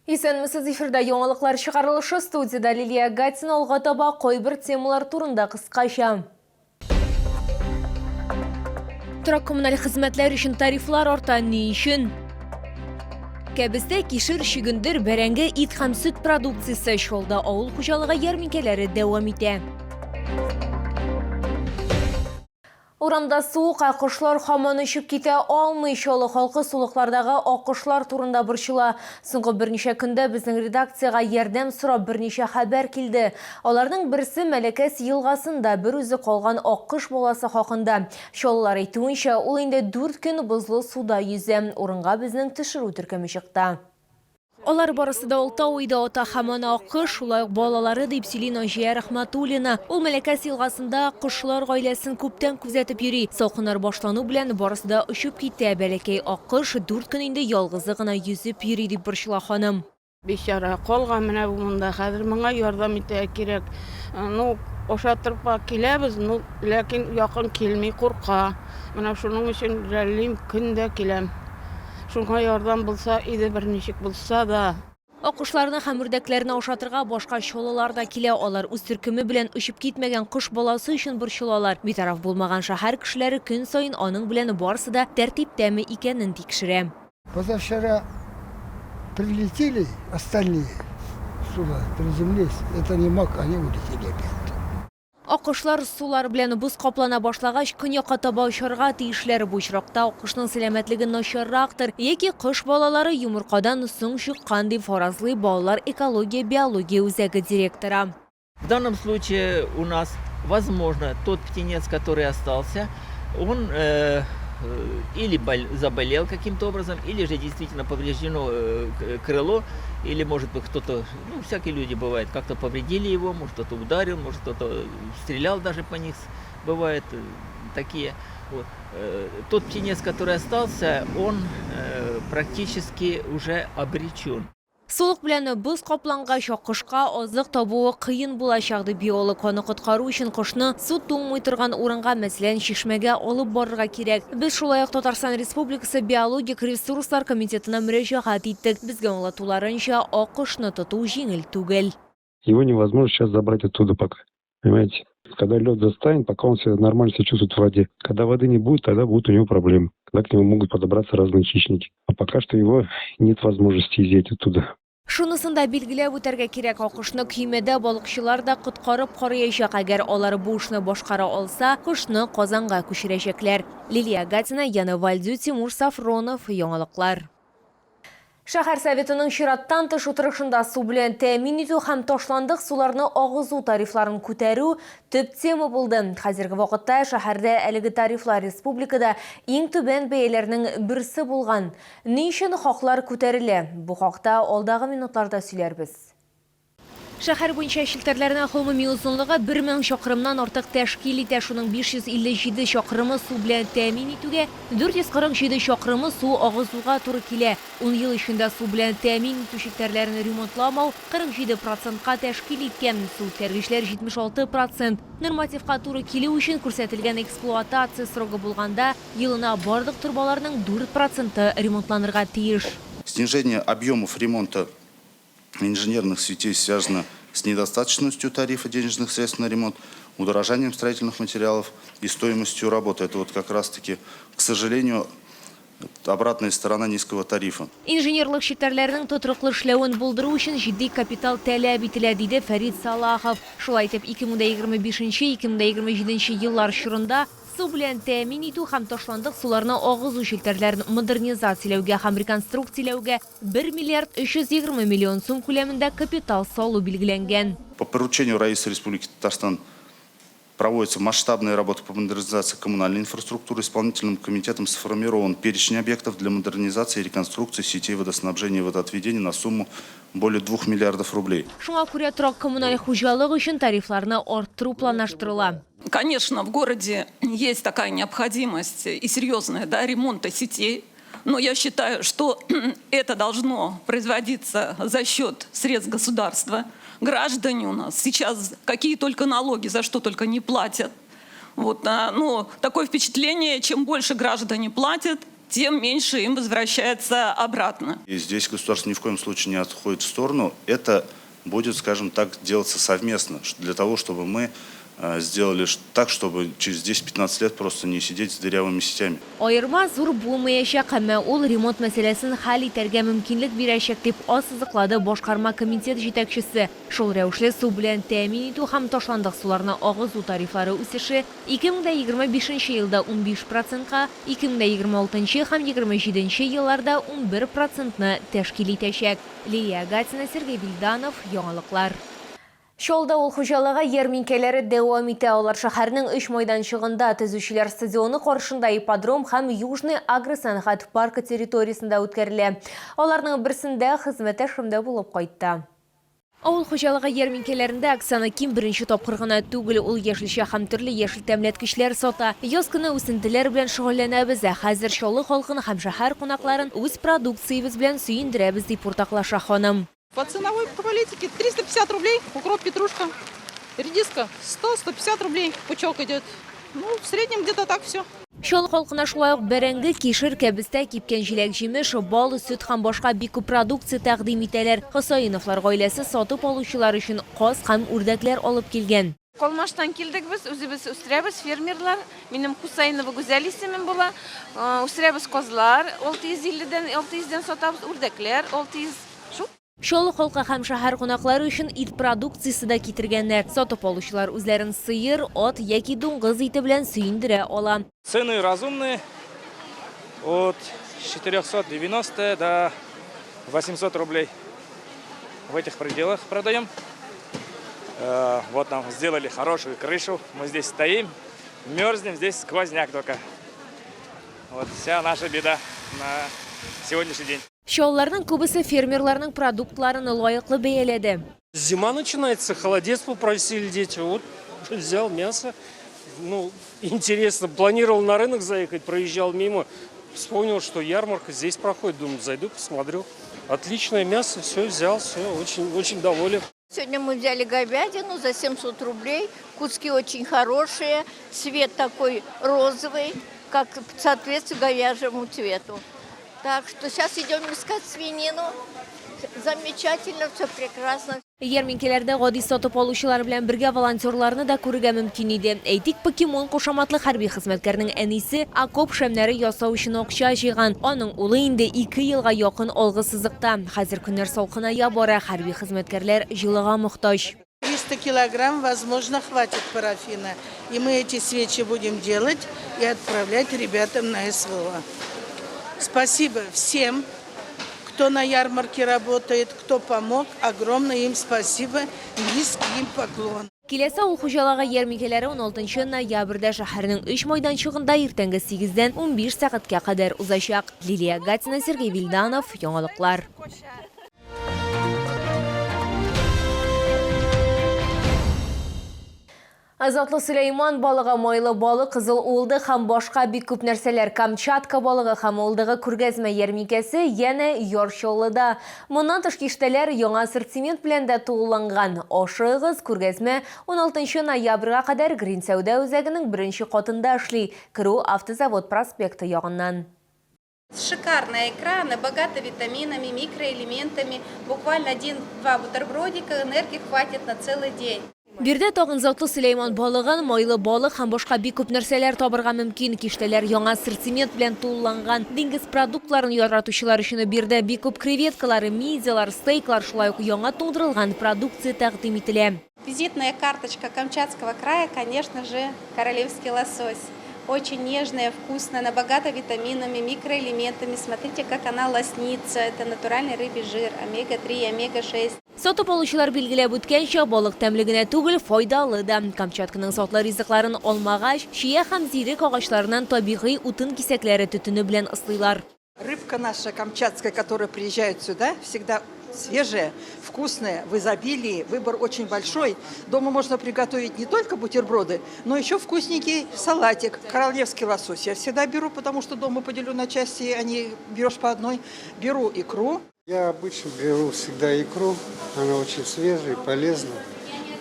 Исәнмесез, эфирда яңалыклар чыгарылышы, студиядә Лилия Гатина. Алга таба кайбер темалар турында кыскача. Торак коммуналь хезмәтләр өчен тарифлар арта, ни өчен? Кәбестә, кишер, чөгендер, бәрәңге, ит һәм сөт продукциясе Чаллыда авыл хуҗалыгы ярминкәләре дәвам итә. Урамда суык, ә кошлар һаман очып китә алмый. Чаллы халкы сулыклардагы аккошлар турында борчыла. Соңгы берничә көндә безнең редакциягә ярдәм сорап берничә хәбәр килде. Аларның берсе Мәләкәс елгасында берүзе калган аккош баласы хакында. Чаллылар әйтүенчә, ул инде дүрт көн бозлы суда йөзә. Урынга безнең төшерү төркеме чыкты. Алар барысы да алтау иде, ата һәм ана аккош, шулай ук балалары, дип сөйли Наҗия Рәхмәтуллина. Ул Мәләкәс елгасында кошлар гаиләсен күптән күзәтеп йөри. Салкыннар башлану белән барысы да очып китә, бәләкәй аккош дүрт көн инде ялгызы гына йөзеп йөри, дип борчыла ханым. Бичара, калган менә бу монда, хәзер моңа ярдәм итәргә кирәк. Ну, ашатырга киләбез, ну, ләкин якын килми, курка. Менә шуның өчен жәллим, көн дә киләм. Шуңа ярдәм булса иде берничек булса да. Аккошларны һәм үрдәкләрне ашатырга башка чолылар да килә. Алар үз төркеме белән очып китмәгән кош баласы өчен борчылалар. Битараф булмаган шәһәр кешеләре көн саен аның белән барысы да тәртиптәме икәнен тикшерә. Позавчера прилетели остальные сюда, приземлились, это не мог, они улетели опять. Аккошлар сулар белән боз каплана башлагач, көньякка таба очарга тиешләр. Бу очракта аккошның сәламәтлеге начаррактыр яки кош балалары йомыркадан соң чыккан, дип фаразлый Балалар экология-биология үзәге директоры. В данном случае у нас, возможно, тот птенец, который остался, он или заболел каким-то образом, или же действительно повреждено крыло, или, может быть, кто-то, ну, всякие люди бывают, как-то повредили его, может, кто-то ударил, может, кто-то стрелял даже по них, бывают такие. Вот. Тот птенец, который остался, он практически уже обречен. Сулык белән боз каплангач, аккошка азык табуы кыен булачак, ди биолог. Аны коткару өчен кошны су туңмый торган урынга, мәсәлән, чишмәгә алып барырга кирәк. Без шулай ук Татарстан Республикасы Биологик ресурслар комитетына мөрәҗәгать иттек. Безгә аңлатуларынча, аккошны тоту җиңел түгел. Его невозможно сейчас забрать оттуда пока, понимаете? Когда лед застает, пока он себя нормально себя чувствует в воде. Когда воды не будет, тогда будут у него проблемы. Когда к нему могут подобраться разные хищники. А пока что его нет возможности изъять оттуда. Шунысын да билгеләп үтәргә кирәк, аккошны көймәдә балыкчылар да коткарып карыячак. Әгәр алар бу эшне башкара алса, кошны Казанга күчерәчәкләр. Лилия Гатина, Яна Вальдю, Тимур Сафронов, Яңалыклар. Шәһәр Советының чираттан тыш утырышында су белән тәэмин итү һәм ташландык суларны агызу тарифларын күтәрү төп тема булды. Хәзерге вакытта шәһәрдә әлеге тарифлар республикада иң түбән бәяләрнең берсе булган. Ни өчен хаклар күтәрелә? Бу хакта алдагы минутларда сөйләрбез. Шәһәр буенча челтәрләрнең гомуми озынлыгы 1000 чакрымнан артык тәшкил итә, шуның 557 чакрымы су белән тәэмин итүгә, 447 чакрымы су агызуга туры килә. Ун ел эчендә су белән тәэмин итү челтәрләрен ремонтламау 47 процентка тәшкил иткән, суүткәргечләр 76 процент. Нормативка туры килү өчен күрсәтелгән эксплуатация срогы булганда, елына барлык торбаларның 4 проценты ремонтланырга тиеш. Снижение объемов ремонта инженерных сетей связано с недостаточностью тарифа денежных средств на ремонт, удорожанием строительных материалов и стоимостью работы. Это вот как раз-таки, к сожалению, обратная сторона низкого тарифа. Инженерлык челтәрләренең тотрыклы эшләвен булдыру өчен җитди капитал таләп ителә, диде Фәрит Салахов. Шулай итеп, 2025-2027 еллар чорында су белән тәэмин итү һәм ташландык суларны агызу челтәрләрен модернизацияләүгә һәм реконструкцияләүгә 1 миллиард 320 миллион сум күләмендә капитал салу билгеләнгән. По поручению Раиса Республики Татарстан проводится масштабная работа по модернизации коммунальной инфраструктуры. Исполнительным комитетом сформирован перечень объектов для модернизации и реконструкции сетей водоснабжения и водоотведения на сумму более 2 миллиардов рублей. Шуңа күрә торак-коммуналь хуҗалык өчен тарифларны арттыру планлаштырыла. Конечно, в городе есть такая необходимость и серьезная, да, ремонта сетей. Но я считаю, что это должно производиться за счет средств государства. Граждане у нас сейчас какие только налоги, за что только не платят. Вот, ну, такое впечатление, чем больше граждане платят, тем меньше им возвращается обратно. И здесь государство ни в коем случае не отходит в сторону. Это будет, скажем так, делаться совместно, для того, чтобы мы сделали так, чтобы через 10-15 лет просто не сидеть с дырявыми сетями. Аерма зур булмаячак, әмма ул ремонт мәсьәләсен хәл итәргә мөмкинлек бирәчәк, дип ассызыклады башкарма комитет җитәкчесе. Шул рәвешле су белән тәэмин итү һәм ташландык суларны агызу тарифлары үсеше 2025 елда 15 процентка, 2026 һәм 27 елларда 11 процентны тәшкил итәчәк. Лилия Гатина, Сергей Вильданов, Яңалыклар. Чаллыда авыл хуҗалыгы ярминкәләре дәвам итә. Алар шәһәрнең өч майданчыгында, Төзүчеләр стадионы каршында, ипподром һәм Южный агросәнәгать паркы территориясендә үткәрелә. Аларның берсендә хезмәттәшем дә булып кайтты. Авыл хуҗалыгы ярминкәләрендә Оксана Ким беренче тапкыр гына түгел. Ул яшелчә һәм төрле яшел тәмләткечләр сата. Яз көне үсентеләр белән шөгыльләнәбез, ә хәзер Чаллы халкын һәм шәһәр кунакларын үз продукциябез белән сөендерәбез, дип уртаклаша ханым. По ценовой политике 350 рублей укроп, петрушка, редиска 100-150 рублей пучок идет. Ну, в среднем где-то так все. Чаллы халкына шулай ук бәрәңге, кишер, кәбестә, кипкән җиләк-җимеш, бал, сөт һәм башка бик күп продукция тәкъдим итәләр. Хосаиновлар гаиләсе сатып алучылар өчен каз һәм үрдәкләр алып килгән. Калмаштан килдек без, үзебез үстерәбез, фермерлар. Минем Хусаинова Гүзәл исемем була. Үстерәбез казлар, 650 дән, 600 дән сатабыз, үрдәкләр 600. Шул. Чаллы халкы һәм шәһәр кунаклары өчен ит продукциясе дә китергәннәр. Сатып алучылар үзләрен сыер, ат яки дуңгыз ите белән сөендерә ала. Цены разумные, от 490 до 800 рублей. В этих пределах продаем. Вот нам сделали хорошую крышу. Мы здесь стоим, мерзнем, здесь сквозняк только. Вот вся наша беда на сегодняшний день. Чаллыларның күбесе фермерларның продуктларын лаеклы бәяләде. Зима начинается, холодец попросили дети. Вот взял мясо. Ну, интересно, планировал на рынок заехать, проезжал мимо. Вспомнил, что ярмарка здесь проходит. Думаю, зайду, посмотрю. Отличное мясо, все взял, все, очень, очень доволен. Сегодня мы взяли говядину за 700 рублей. Куски очень хорошие, цвет такой розовый, как соответствует говяжьему цвету. Так что сейчас идем искать свинину. Замечательно, все прекрасно. Ярминкәләрдә гади сатып алучылар белән бергә волонтерларны да күрергә мөмкин иде. Әйтик, Покемон кушаматлы хәрби хезмәткәрнең әнисе окоп шәмнәре ясау өчен акча җыйган. Аның улы инде 2 елга якын алгы сызыкта. Хәзер көннәр салкыная бара, хәрби хезмәткәрләр җылыга мохтаҗ. 300 килограмм, возможно, хватит парафина. И мы эти свечи будем делать и отправлять ребятам на СВО. Спасибо всем, кто на ярмарке работает, кто помог. Огромное им спасибо, низкий им поклон. Киләсе авыл хуҗалыгы ярминкәләре 16 ноябрьдә шәһәрнең өч майданчыгында иртәнге 8-дән 15 сәгатькә кадәр узачак. Лилия Гатина, Сергей Вильданов, Яңалыклар. Затлы Сөләйман балыгы, майлы балык, кызыл уылдык һәм башка бик күп нәрсәләр. Камчатка балыгы һәм уылдыгы күргәзмә ярминкәсе янә Яр Чаллыда. Моннан тыш киштәләр яңа ассортимент белән дә тулыланган. Ашыгыгыз, күргәзмә 16 ноябрьгә кадәр Грин сәүдә үзәгенең беренче катында эшли. Керү Автозавод проспекты ягыннан. Шикарная икра, она богата витаминами, микроэлементами. Буквально один-два бутербродика, энергии хватит на целый день. Биредә тагын затлы Сөләйман балыгын, майлы балык һәм башка бик күп нәрсәләр табырга мөмкин. Киштәләр яңа ассортимент белән тулыланган. Диңгез продуктларын яратучылар өчен биредә бик күп креветкалар, мидиялар, стейклар, шулай ук яңа туңдырылган продукция тәкъдим ителә. Визитная карточка Камчатского края, конечно же, королевский лосось. Очень нежная, вкусная, она богата витаминами, микроэлементами. Смотрите, как она лоснится. Это натуральный рыбий жир, омега-3, омега-6. Сатып алучылар билгеләп үткәнчә, балык тәмле генә түгел, файдалы да. Камчатканың затлы ризыкларын алмагач, чия һәм зирек агачларыннан табигый утын кисәкләре төтене белән ыслыйлар. Рыбка наша камчатская, которая приезжает сюда, всегда свежая, вкусная, в изобилии, выбор очень большой. Дома можно приготовить не только бутерброды, но еще вкусненький салатик. Королевский лосось я всегда беру, потому что дома поделю на части, а не берешь по одной. Беру икру. Я обычно беру всегда икру, она очень свежая, полезная.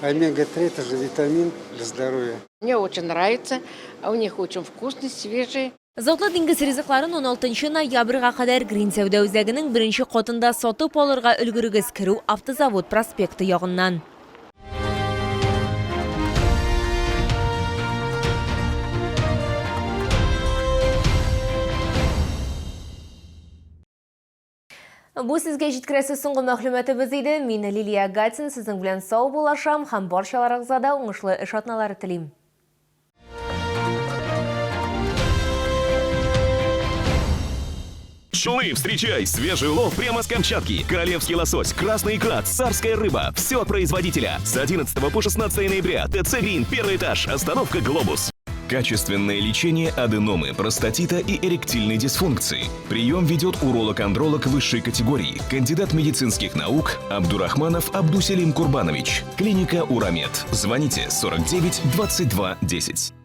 Омега-3 – это же витамин для здоровья. Мне очень нравится, а у них очень вкусный, свежий. Затлы диңгез ризыкларын 16 ноябрьгә кадәр Грин сәүдә үзәгенең беренче катында сатып алырга өлгерегез, керү Автозавод проспекты ягыннан. Бу сезгә җиткерәсе соңгы мәгълүматыбыз иде. Мин Лилия Гатин сезнең белән сау булашам һәм барчаларыгызга да уңышлы эш атналары телим. Пчелы, встречай! Свежий улов прямо с Камчатки. Королевский лосось, красная икра, царская рыба. Все от производителя. С 11 по 16 ноября. ТЦ «Грин», первый этаж, остановка «Глобус». Качественное лечение аденомы, простатита и эректильной дисфункции. Прием ведет уролог-андролог высшей категории, кандидат медицинских наук Абдурахманов Абдуселим Курбанович. Клиника «Урамед». Звоните 49 22 10.